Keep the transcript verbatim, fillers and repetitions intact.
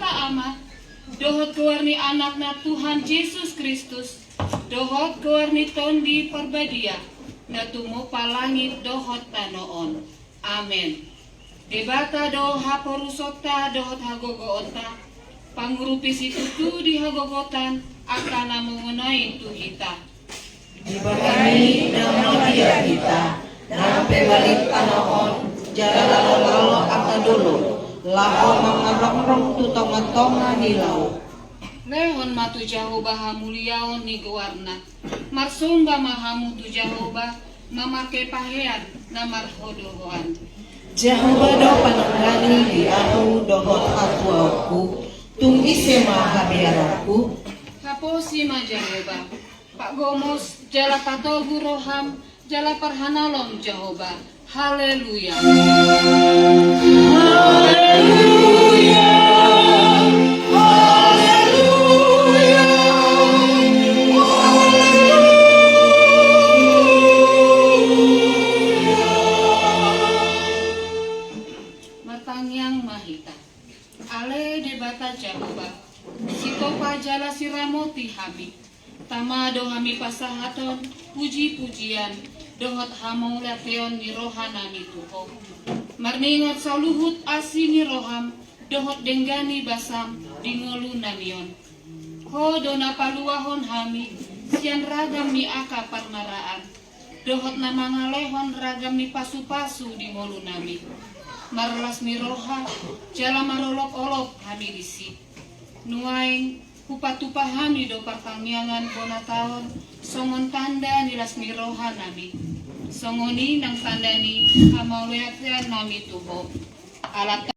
Ama, dohot goar ni Anakna Tuhan Jesus Kristus, dohot goar ni Tondi Parbadia, na tumompa langit dohot tano on. Amen. Debata do haporusonta dohot hagogoonta, pangurupi situtu di hagogotan angka na mongonai tu hita. Dibahen i nang maria hita, nang pe malit tano on, jala lalo-lalo angka dolok, laho mangarongrong tu tonga-tonga ni laut. Lehon ma tu Jahowa hamuliaon ni goarna. Marsomba ma hamu tu Jahowa, mamarhite pahean na marhadohoan. Jahowa do pananggani di ahu dohot hatuaonku, tung ise ma habiaranku? Haposi ma Jahowa, pagomos jala patogu roham, jala parhanalom Jahowa. Haleluya. Haleluya. Haleluya. Haleluya. Martangiang ma hita. Ale Debata Jahowa, sitopa jala siramoti hami. Tama do hami pasahathon puji-pujian dohot hamauliateon ni rohanami tu Ho. Marningot saluhut asi ni roham dohot denggan ni basam di ngolunami on. Ho do na paluahon hami sian ragam ni angka parmaraan, dohot na mangalehon ragam ni pasu-pasu di ngolunami. Marlas ni roha jala marolop-olop hami disi. Nuaeng hupatupa hami do partangiangan bona taon songon tanda ni las ni rohanami. Songon i nang tanda ni hamauliateonnami tu Ho. Ala